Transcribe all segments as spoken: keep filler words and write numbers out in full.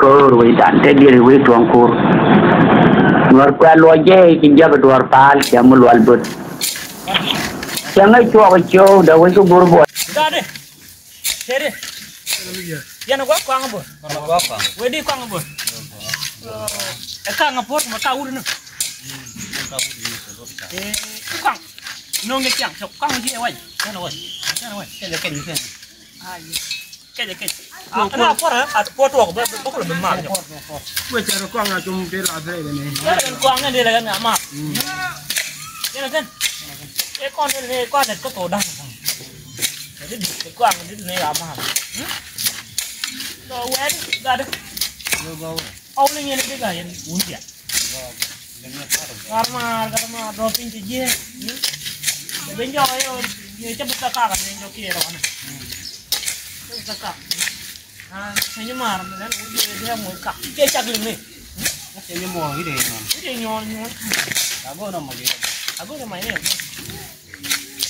Ko̱o̱r wecdan te diɛt wec tuɔ̱ŋ ko̱o̱r. Nuɔr kuɛ luɔc jɛ ci jap duɔr paal cɛ mi lual böt. Cɛ ŋäc cuɔk cio̱w dee wec kä go̱r buɔt. Gatdɛ. Tëëdɛ. Yɛn ɛ gua̱k kɔaŋ böt. Wee di kɔaŋ böt. Ɛ kaŋ ɛ puɔ̱t mɛ ka wut ni. Ɛ kɔaŋ. No̱ŋ jɛ ciaŋ cɛ kɔaŋ jiɛ wac. Kɛn ɛ wac. Kɛn ɛ wac. Kɛn ɛ kɛn. Ai. Kɛcɛ kɛc. A na puɔrɛ a puɔ tuɔk bä bä kulɛ bi mal. Kuɛ cɛ rɛ kɔaŋ a cum te la bɛ ni. Kɛn kɔaŋ ni la ni a mal. Kɛn kɛn. E kɔn ni kɔaŋ ni ko to da. Ni di kɔaŋ ni ni a mal. To wɛ di ga de. Aw ni ni di ga yɛn wun dia. Garmar, garmar, dɔɔ piny ti jiee. Bɛ nyɔk yɛ, yɛ cɛ bi kakak ni nyɔk kiɛ rɔɔni. Cɛ bi kakak. Piny mar mi lɛn wut yɛ diɛ mɔ kak. Cɛ cak li ni. Cɛ nyɛ mɔ ide nyɔn. Ide nyɔn nyɔn. Ago na mɔ yɛ. Ago na mɔ yɛ.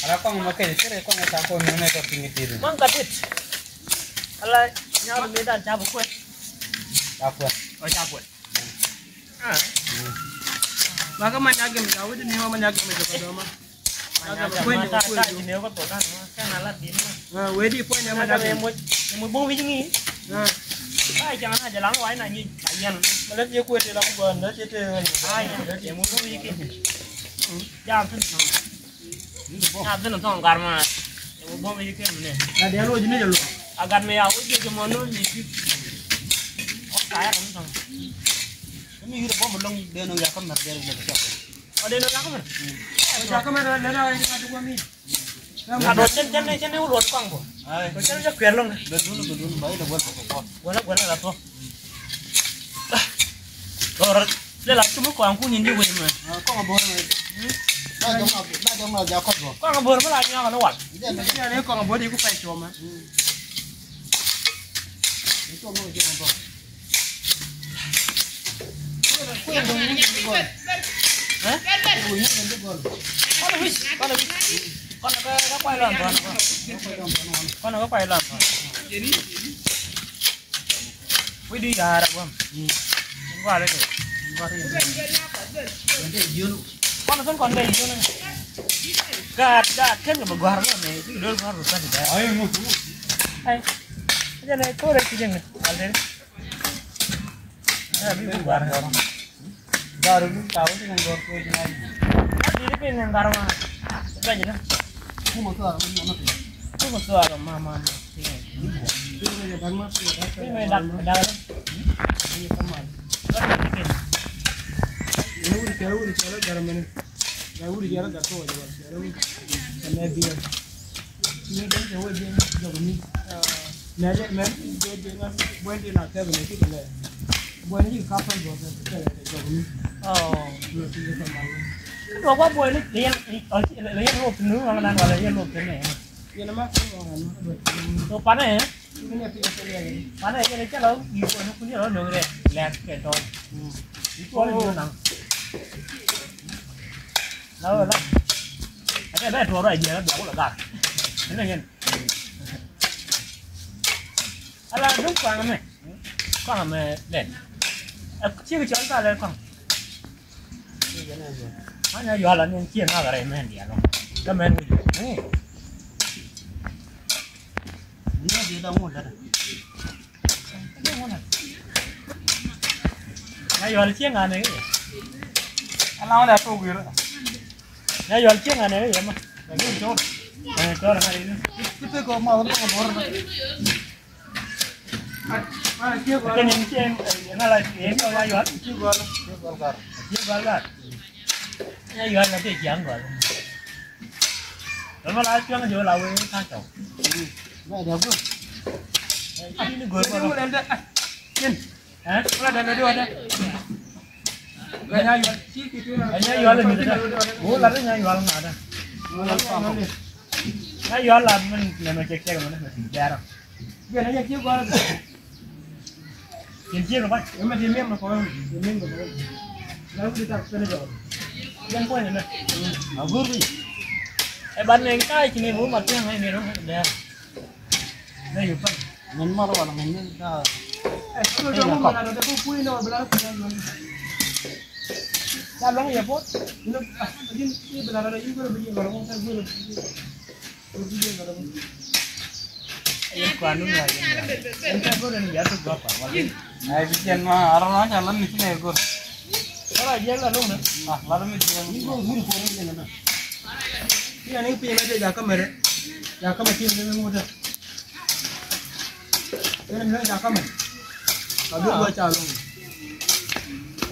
Ara kɔŋ ma kɛ, kɛ kɔŋ ta ko ni ne ta piny ti. Man ka tit. Ala nyal mi dan ta bu kwɛ. Ta kwɛ. O ta kwɛ. Ba kä man ya gem ka widi ni ma man ya gem ka doma. Wedi puɔ̱ny ni man ya gem. Jam thin tɔŋ garma. Ɛ wä bom yi kɛ mɛ. Na dee luɔc ni jɛ luɔc. A gat mɛ ya wä jiɛ jɛ mɔ no̱o̱ŋ ni ti. Ɔ kaya kɛ mi tɔŋ. Kɛ mi yiri bom loŋ dee no̱o̱ŋ ya kä mɛr dee lɛ kɛ. Ɔ dee no̱o̱ŋ ya kä mɛr. Ɔ ja kä mɛr lɛ na wä jiɛ ŋa ti wä mi. A dɔ cɛn cɛn cɛn wä luɔt kɔŋ bɔ. Ai. Dɔ cɛn jɛ kuɛr loŋ. Bɛ dun bɛ dun ba yi lɛ wä lɛ kɛ kɔ. Wä lɛ wä lɛ la tɔ. Lɔr lɛ la cumi kɔaŋ kun in di wec mɛ. Kɔaŋ a bo̱r mɛ. Na jɔŋ a, na jɔŋ a ja kɔt bɔ. Kɔaŋ a bo̱r mɛ la nyɔk ni wal. Jɛ ni kɔaŋ a bo̱r di ku pɛc cuɔmɛ. Ni cuɔmɛ jɛ bɔ. Kuɛ dɔŋ wec di gɔl. Ɛ? Wec ni di gɔl. Kɔn a wic, kɔn a wic. Kɔn a kɛ, kɛ kuay lɔn tɔn. Kɔn a kɛ kuay lɔn tɔn. Wi̱i̱ di yaar a guam. Guar ri kɛ. Guar ri kɛ. Kɔn kɔn kɔn dee yio̱n. Gaat gaat kɛn kɛ bɛ guar guam mɛ. Ti dol guar bɛ guar di dee. Ai. Ai. Jɛ lɛ kore ti jɛ ŋɛ. Al dee. Ai bi guar. Gar ni ka wä ti ni gɔr ko jina yi. Di ni pin ni gar ma. Bɛ jina. Kuma suara ma ma. Kuma suara ma ma. Kuma dak ma. Kuma dak dak. Ni kuma. Ni wuri kɛlɛ wuri kɛlɛ gar mene. Gar wuri kɛlɛ gar ko wajɛ wajɛ. Kɛlɛ wuri. Kɛlɛ biɛ. Ni dɛn kɛ wajɛ jɔgni. Mɛ mɛ buɔyni la tɛbɛ ni ti kɛ lɛ. Buɔyni ti kapɛl bɔ kɛ kɛ jɔgni. Oh. Tuɔk wa buɔyni lɛ yɛn lɛ yɛn lop ni ŋɔŋ nan wala yɛn lop ni. Yɛn ma kɛ ŋɔŋ nan. So panɛ. Panɛ yɛn kɛ lɔ yi buɔyni kun yɛn lɔ nöŋ rɛ lɛ kɛ tɔl. Yi tuɔl ni nan. La wala. Ɛ bɛ tuɔl rɔ jiɛ la bɛ wala gar. Ni yɛn. Ala duk kɔaŋ mɛ. Kɔaŋ mɛ lɛ. Ɛ cik cɔl ka lɛ kɔaŋ. Anya yual ani cieŋ ŋak rɛy mɛn diaal ɔ. Kä mɛn wi̱c. Ni di da ŋun lɛ. Nya yual cieŋ ani. Ala ŋun da tok wi̱r. Nya yual cieŋ ani yɛ ma. Ni cɔr. Ɛ cɔr ŋa ni. Ti ti ko ma ko bor. Kɛ ni cieŋ ŋa la cieŋ ko nya yual. Ti gɔl. Ti gɔl gar. Nya yual la te cieŋ gɔl. Lɔmɔ la cuɛŋ jɛ wä la wee ka tɔw. Ba da gör. Ni gör ba. Ni wä lɛ da. Kin. Ɛ? Wä lɛ da da da. Nya yual. Nya yual ni da. Wä la da nya yual ŋa da. Nya yual la min nɛ mɛ cɛk cɛk mɛ nɛ mɛ ti jara. Jɛ na jɛ ti gör. Yɛn jiɛk rɔ bac. Ɛmɛ ti miɛm nɔ kɔn. Ti miɛm nɔ kɔn. Na wut tak pɛn jɔ. Yɛn kuany nɛ. A gur bi. Ɛ ban nɛ ka ci ni bu ma tiang ni ro dɛ. Nɛ yu pan. Nɛ mal wala nɛ ni da. Ai bi jiɛn ma a rɔ na ca lan ni ci nɛ gor. Ara jiɛn la lung na. Ah, la mi jiɛn. Ni go guri ko ni jiɛn na. Ni ani pi na de ja kamere. Ja kamere ti ni mu da. Kene mi ja kamere. Ka do ba ca lung.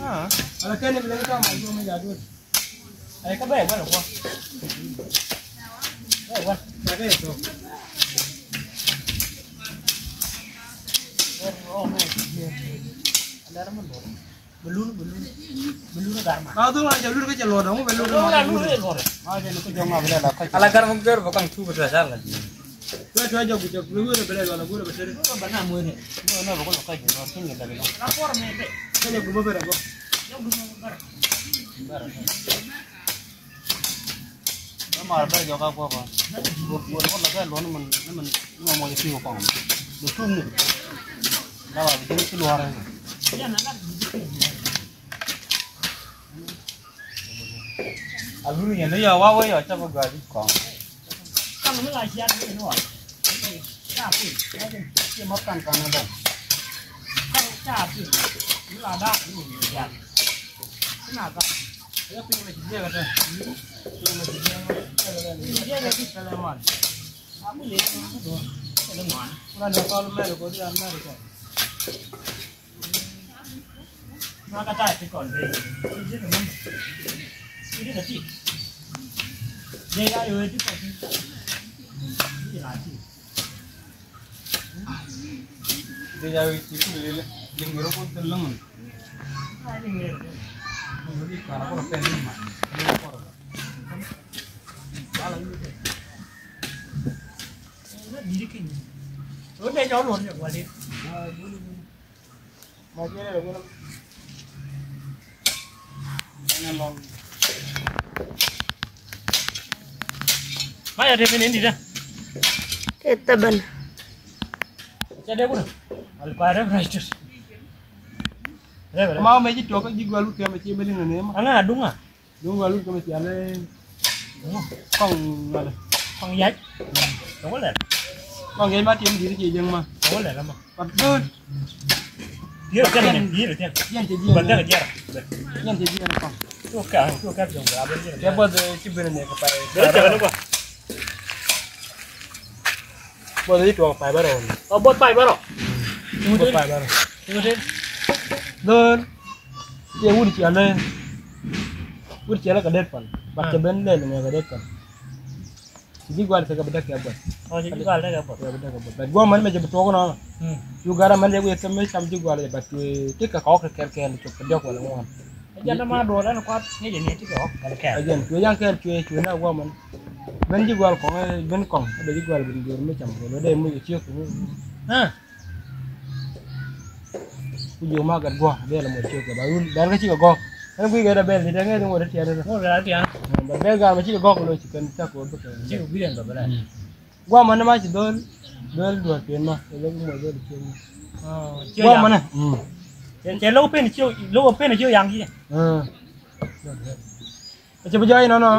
Ah. Ala kene mi le ka ma go mi ja do. Ai ka bɛ wal kɔ. Bɛ wal. Bɛ bɛ to. Bɛ ɔ mɛ. Andar mun do. Belun belun. Belun garma. Ka do ma ja lur ka ja lo da mo belun. Belun garma belun. Ma ja ko jong ma bela la ka. Ala garma gar ba kan tu ba ta sal. Tuɛ tuɛ jɔk gucɛ luwere bɛ lɛ lɔlɛ gurɛ bɛ tere. Ba na muene. Ba na ba ko ka jɛ lɔ tin ga da lɔ. La por me be. Ka jɛ gubɛ bɛ rɛ bɔ. Jɔk gubɛ bɛ rɛ. Bɛ rɛ. Ba ma bɛ jɔk ka ko ba. Gubɛ gubɛ la ka lɔ ni man ni man ni man mo jɛ ti ko kɔn. Bɛ tum ni. La ba jɛ ti lɔ rɛ. Ya na la. A luni yɛn ni yɔ wa wee yɔ cä bi gɔaa ji̱ kɔn. Kaŋ mi la jiat ni ni wa. Ca pin. Ci ma kaŋ kaŋ ni dɔŋ. Kaŋ ca pin. Mi la daa ni ni jiat. Ci na kaŋ. Yɛ pin ma ci jiɛk a tɛ. Pin ma ci jiɛk a tɛ. Jiɛk a tɛ. Jiɛk a tɛ. A mi ni ni dɔŋ. Kɛ ni ŋuan. Ŋuan ni kɔl mɛl ko di a mɛl ko. Maka ta̱a̱ ti kɔn dee. Ti ti ni mum. Ti ti ni ti. Dee ya yo ti kɔn ti. Ti na ti. Dee ya yo ti ku lele. Lim ro ko te lum. Ai ni ngere. Ni ka na ko pe ni ma. Ni ko. Ala ni. Ni di kin. Ro dee ya lo ni wa le. Ma ya te mene ndi da. Te taban. Ca dee kuna. Al pare righteous. Rebe. Ma me ji to ka ji gwalu ke me ci me ni ne ma. Ana dunga. Duŋ wa lut kɛ mɛ cialɛ. Kɔŋ ŋalɛ. Kɔŋ yac. Kɔŋ lɛl. Kɔŋ yac ma tiɛm di̱t ci jiäŋ ma. Kɔŋ lɛl ma. But good. Diɛr kɛn diɛr kɛn. Yɛn cɛ jiɛn. But dɛk jiɛr. Yɛn cɛ jiɛn kɔŋ. Tuɔ kɛ tuɔ kɛ jɔŋ bɛ abɛ jiɛn. Kɛ bɔth ci ben ne kɛ pay. Bɛ tɛ ne kɔ. Bɔth ci tuɔ pay bɛ rɔ. Ɔ bɔth pay bɛ rɔ. Bɔth pay bɛ rɔ. Dol. Cɛ wut ciɛlɛ. Wut ciɛlɛ kɛ det pal. Bat cɛ ben lɛl ŋɛ kɛ det pal. Ci ji̱ gual kɛ kɛ bi däk kɛ buɔth. Ɔ ci ji̱ gual däk kɛ buɔth. Kɛ bi däk kɛ buɔth. Bat guɔ mɛn mɛ jɛ bi tuɔk nɔ. Cu gara mɛn jɛ wiɛ kɛ mɛ cam ji̱ gual jɛ bat cu ti kɛ kɔk kɛ kɛl kɛl cop kɛ diɔk wala ŋuan. Jɛ dama duɔl ɛn kuat ŋɛ jɛ ni ti kɛ kɔk kɛl kɛl. Ɛ jɛn cu yaŋ kɛl cu cu na guɔ mɛn. Ben ji̱ gual kɔŋ ben kɔŋ ɛ ben ji̱ gual bin duɔr mɛ cam kɛ lɔ dee mɛ jɛ ciek. Ku jiök ma gat guɔ bɛl mɔ ciök kɛ ba wun bɛl kä cikɛ gɔk. Ɛn guic kɛ dɛ bɛl ni dɛ ŋɛth in wä dɛ tiɛn dɛ. Ŋot kɛ dɛ tiɛn. Bɛ bɛl gat mɔ cikɛ gɔk lo ci kɛn cak kɛ wä bikɛ. Cikɛ guic ɛn bɛ bɛ lɛ. Guɔ mɔ ni ma ci dhol dhol duɔt piɛn ma kɛ lɛ guic mɔ dhol piɛn ma. Guɔ mɔ ni. Cɛ lɛ wä pen ciök lɛ wä pen ciök yaŋ ci. Cɛ bi jɔɔc nɔnɔ.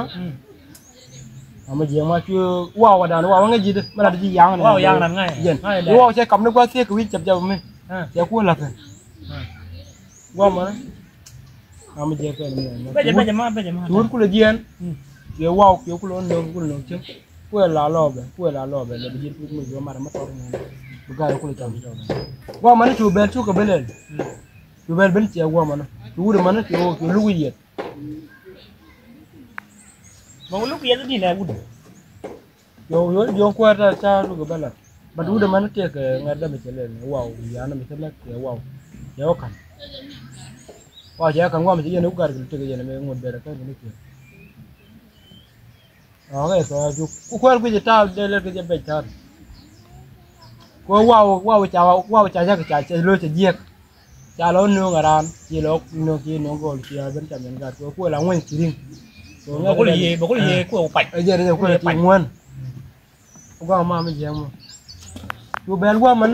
Ama jiɛŋ ma cu waw wa dan waw ŋa ji̱dä ma lat ji̱ yaŋ ni. Waw yaŋ nan ŋa yɛ. Jɛn. Waw cɛ kam ni gua̱th thiek kɛ wi̱c cɛp jɛp mi. Cɛ ku lath. Gua̱ mɔnɛ. Ama jiɛŋ kɛn mi. Bɛ jɛ bɛ jɛ ma bɛ jɛ ma. Tuur kulɛ jiɛn. Cɛ waw cɛ kulɛ nöŋ kulɛ nöŋ cɛ. Kuɛ la lɔ bɛ kuɛ la lɔ bɛ lɛ bi ji̱ kuk mi jɔ mat ma tɔr ni. Bi gat kulɛ cam. Gua̱ mɔnɛ cu bɛl cu kɛ bɛlɛl. Cu bɛl ben cɛ gua̱ mɔnɛ. Cu wut mɔnɛ cɛ wut cɛ luk yiɛt. Mɛ wä luk yɛn di nɛ wut. Yɔ yɔ yɔ kuäär ta ta luk bä la. But wut mɛn tëëk ŋɛr dämɛ cɛ lɛl waw yan mɛ cɛ lɛk cɛ waw. Yɛ wä ka̱n. Waw cɛ ka̱n wam cɛ yɛn wä gar kɛ tëëk yɛn mɛ ŋot bɛrɛ kɛ ni tëëk. Ɔkɛ kɛ juk ku kuäär guic ta̱a̱ dee lɛl kɛ jɛ bɛc ta̱a̱. Ku waw waw ca waw ca cɛ kɛ ca cɛ lo̱c cɛ jiɛk. Ca lɔ nööŋ a raan ci lɔ nööŋ ci nööŋ gɔl ci a ben ca ben gat kɛ kuɛ la ŋuɛny ci ri̱ŋ. Bɛ kul ye bɛ kul ye kuɛ pac. Ɛ jɛ rɛ kuɛ ci ŋuɛn. Guam ma mi jiɛm mɔ. Cu bɛl guam mɛn.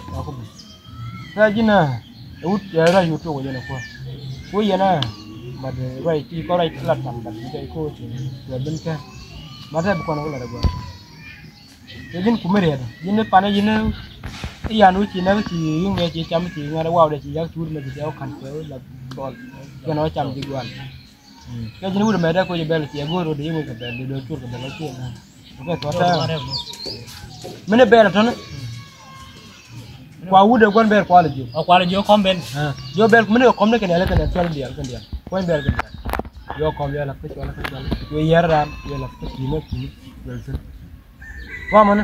Kä ji̱n ɛ wut ɛ ruac wut tuɔk wä jɛn ɛ kuäär. Ku yɛn ɛ mat ruac ti kɔ ruac la tam bat ti kɛ ko ti wä bin kɛ. Mat ɛ bi kɔn wä la dɛ gua̱n. Kɛ ji̱n kumɛ riɛt ji̱n ni panɛ ji̱n ni i̱ yan wi̱c ci nɛk ci yi̱ŋ mɛ ci cam ci ŋa̱t waw dɛ ci yak cuut mɛ ci cɛ wä ka̱n kɛ wä la gɔl. Kɛn wä cam ji̱ gua̱n. Kɛ ji̱n wut ɛmɛ dee koc ɛ bɛl ciɛ go̱o̱r rot dee yɛ wec kɛ bɛl dee dee cur kɛ bɛl wä ciɛ na. Kɛ tuɔt tɛɛ. Min ɛ bɛl ɛ tɔ̱ni. Kua wut ɛ gua̱n bɛl kual ɛ jiök. Ɔ kual ɛ jiök kɔm ben. Jiök bɛl min ɛ kɔm ni kɛ nɛl kɛ nɛl cual diɛl kɛ diɛl. Kuany bɛl kɛ diɛl. Jiök kɔm yɛ lap kä cual kä cual. Jiök yɛr ram yɛ lap kä ti̱i̱m ɛ ti̱i̱m bɛl thi̱n. Kua mɔni.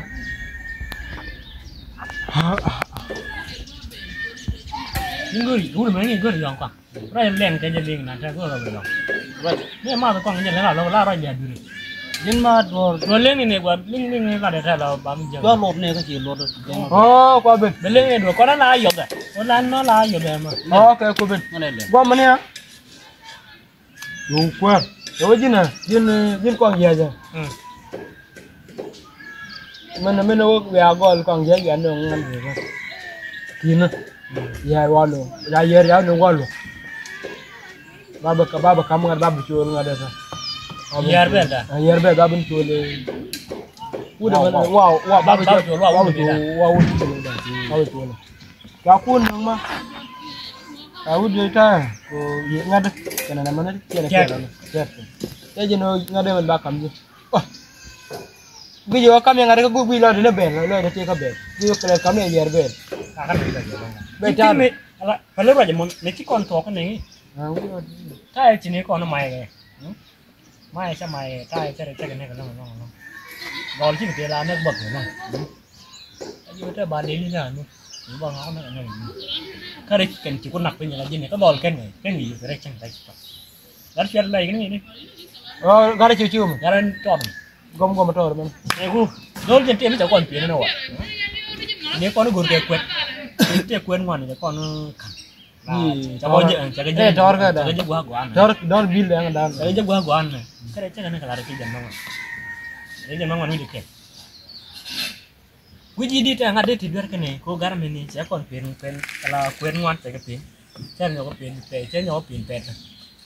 Ni go̱ri wut ɛmɛ ni go̱ri yɔŋ kɔn. Ruac lɛŋ kɛ jɛ liŋ na tɛ go̱r rɔ bi lɔŋ. Ruac. Ni ma bi kɔŋ jɛ lɛŋ a lɔŋ la ruac bia duri. Ji̱n ma duɔr. Duɔr lɛŋ ni ni gua liŋ liŋ ni la dɛ tɛ lɔ ba mi jɛ. Jɔ lop ni kä ci lop. Ɔ kua ben. Bi liŋ ni duɔr kɔn la yɔbɛ. Kɔn la nɔ la yɔbɛ ma. Ɔ kɛ ku ben. Ŋa lɛ lɛ. Gua mani a. Yo̱o̱ kuäär. Yo̱o̱ ji̱n a ji̱n ji̱n kɔŋ jiac a. Mɛn mɛn wä wiaa gɔl kɔŋ yɛ yɛ ni ŋuan bɛ bä. Kinä. Yɛ wa lo ya yɛr ya ni wa lo. Ba bɛ ka ba bɛ kam ŋa̱t ba bɛ col ŋa̱t dɛ sä. Yɛr bɛ da. Yɛr bɛ ba bɛ col. Wut mɛn wa wa ba bɛ col wa wut col wa wut col. Ka wä tuɔnɛ. Ka kun nöŋ ma. Ka wut yoi ta̱a̱ ko yi ŋa̱t kɛnɛ na mɛn tiɛn tiɛn tiɛn. Tiɛn ji̱n ŋa̱t mɛn ba kam ji̱. Wah. Guic yɛ wä kam yɛ ŋa̱t kä guic lɔcdɛ ni bɛl lɔcdɛ ti kä bɛl. Guic yɛ kɛlɛ kam yɛ yɛr bɛl. Ka kä bɛl. Bɛl ta̱a̱. Pɛli ruac ɛmɔ ni ci kɔn thuɔk ni. Ta̱a̱ yɛ ci ni kɔn may kɛ. May ca may ta̱a̱ cɛ rɛ cɛ kɛ nɛk ɛlɔ̱ŋ ɛlɔ̱ŋ ɛlɔ̱ŋ. Gɔl cikɛ tëë la nɛk bäk ɛlɔ̱ŋ. A ji̱ wä te ba lëël ni la ni. Ni bä ŋa̱k nɛk ɛlɔ̱ŋ ɛlɔ̱ŋ. Kä rɛ ci kɛn ci ku nak piny la ji̱n kä gɔl kɛn kɛ kɛn kɛ yio̱k rɛ cäŋ rɛ ci tɔt. Gat cuɛt la ikni ni. Ɔ gat cu cu mi. Gat ɛn tɔt mi. Gɔm gɔm tɔt mi. Ɛ ku. Dol jɛn tëë mi ca kɔn pieni ni wa. Ni kɔn go̱r kɛ kuɛt. Tëë kuɛt ŋuan ni ca kɔn ka̱n. Ii, tɔr kɛ dan. Tɔr, tɔr bil dan dan. Cɛ jɛ gua̱a̱k gua̱a̱n nɛ. Kɛ rɛ cɛ kɛ ni kɛ lar kɛ jɛ nɔŋɔ. Kɛ jɛ nɔŋɔ ni jɛ kɛ. Guic ji̱ di̱t tɛ ŋa̱t dee ti duer kɛ ni ko gar mi ni cɛ kɔn pen pen kɛ la kuet ŋuan cɛ kɛ pen. Cɛ nyɔk kɛ pen pɛ, cɛ nyɔk kɛ pen pɛ tɛ.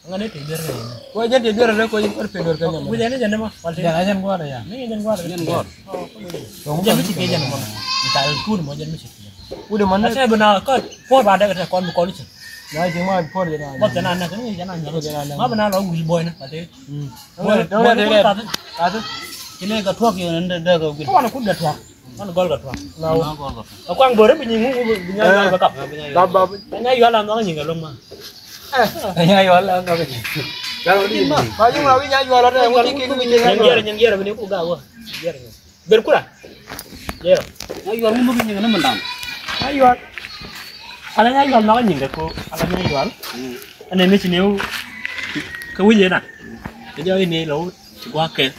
Ŋa̱t dee ti duer kɛ ni. Ko jɛ ti duer kɛ ko jɛ kɔn pen duer kɛ ni. Guic jɛ ni jɛ ni ma. Wal ti. Jɛ ni jɛ ni gua̱a̱r ya. Ni jɛ ni gua̱a̱r. Jɛ ni gua̱a̱r. Jɛ mi ci kɛ jɛ ni ma. Ni tal kun mɔ jɛ mi ci kɛ. Wut mɔ ni. Ase bi na kɔn puɔr ba dek tɛ kɔn bi kɔn ci. Na ci ma puɔr jɛ na. Bɔ tɛ na na kɛ ni jɛ na nyɛ. Jɛ na na. Ma bi na lɔ wil bɔy na pate. Mm. Bɔy bɔy ni kun kate. Kate. Ci ne ka tuɔk yɛ ni dek ka wil. Kɔn kun dek tuɔk. Kɔn gɔl ka tuɔk. Na wut. Ka kuaŋ bore bi nyi ŋu bi nya yɔl ba kap. Ba ba. Nya yɔl la nɔk nyi ka lɔŋ ma. Nya yɔl la nɔk nyi. Ba nyi ma bi nya yɔl la nɔk nyi. Nyin gɛr nyin gɛr bi ni ku ga wa. Nyin gɛr nyin. Ber kura. Yɛrɛ. Nya yual ŋun mi nyiŋ ni mindan. Nya yual. Ala nya yual ma ka nyiŋ de ko. Ala nya yual. Mm. Ɛn ɛn ni ci ni wu. Kɛ wi̱c ɛn a. Kɛ jɔw ni lɔ ti gua̱a̱k kɛl.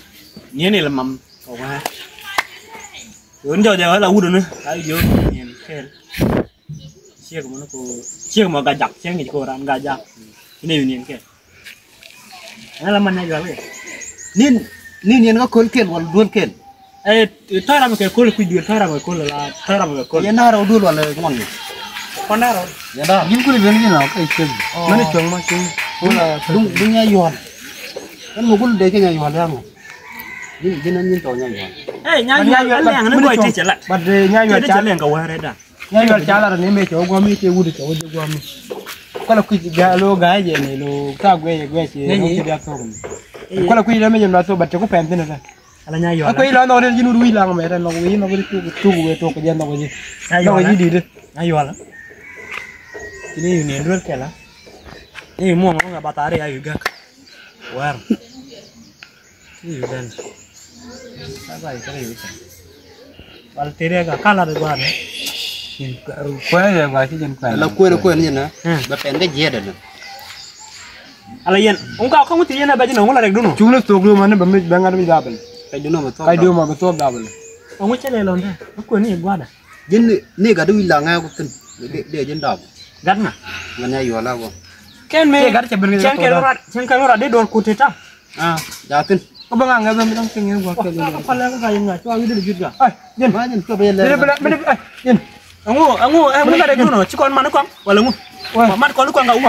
Ni ni lɔ mam kɛ wa̱a̱. Yun jɔw jɛ wala wut ni. Ay yo ni kɛl. Ciek mɔ ni ko. Ciek mɔ gajak. Ciek ŋic ko ran gajak. Ni yu ni kɛl. Ɛn la man nya yual kɛ. Nin, nin yɛn kä köl kɛl wala duel kɛl. Ɛ, tɔ̱ ram kɛ köl kui̱ duel, tɔ̱ ram kɛ köl la, tɔ̱ ram kɛ köl. Yɛn da̱r ɔ duel wala ŋuan ni. Kɔn da̱r ɔ. Yɛn da̱r. Nin kuli ben kin ɔ kɛ cieŋ. Mɛn cieŋ ma cieŋ. Wala duŋ, duŋ nya yual. Ɛn mɛ kul dee kɛ nya yual ya ŋɔ. Nin, nin, nin tɔ nya yual. Ɛ, nya yual, nya yual, ɛn lɛŋ ni gɔy ti cɛ la. But, ɛ, nya yual ti cɛ lɛŋ kɛ wɛrɛ da. Nya yual ca lar ni mɛ cɛ wä guami cɛ wut cɛ wä jɛ guami. Kɔlɛ kui̱ ga lo ga jɛ ni lo ka guɛ jɛ guɛ cɛ lo cɛ dia thok ni. Kɔlɛ kui̱ lo mɛ jɛ lo thok ba te ku pɛn thin ta. Ala nya yual. Kui̱ lo no ni jin wut wi la mɛ ta no wi no wi tu tu wi to ko jɛ no wi. No wi di de. Nya yual. Ni yu ni ndwer kɛla. Ni mu ŋa ba tare ya yu gak. War. Ti Uganda. Sasa ikare yusa. Wal tere ka kala de gwana. Kwɛ yɛ gwa ci jɛn kwɛ. Ala kwɛ kwɛ ni na. Ba pɛn de jiɛ de na. Ala yɛn. Un ka kɔŋ ti yɛn a bɛ jin ŋula rek duno. Cung ni stok do man ba mi ba ŋat mi dabel. Ka duno ma tok. Ka duno ma tok dabel. Ŋu cɛ lɛ lɔnda. Ba kwɛ ni gwada. Jin ni gat wi̱i̱ la ŋɛ ku thin. De jin dabel. Gat na. Ŋa ni a yuala ko. Kɛn me. Cɛn kɛn lora, cɛn kɛn lora de dor kute ta. Ah, jatin. Ko ba ŋaŋ ŋa ba mi dɔŋ tiŋ ŋa gua kɛ. Ka pala ka yin ŋa cua wi de jut ga. Ai, yin. Ma yin ko ba yele. Bele bele bele ai, yin. Aŋu aŋu aŋu ka de duno ci kɔn man kɔn wala ŋu. Wa mat kɔn kɔn ka wu.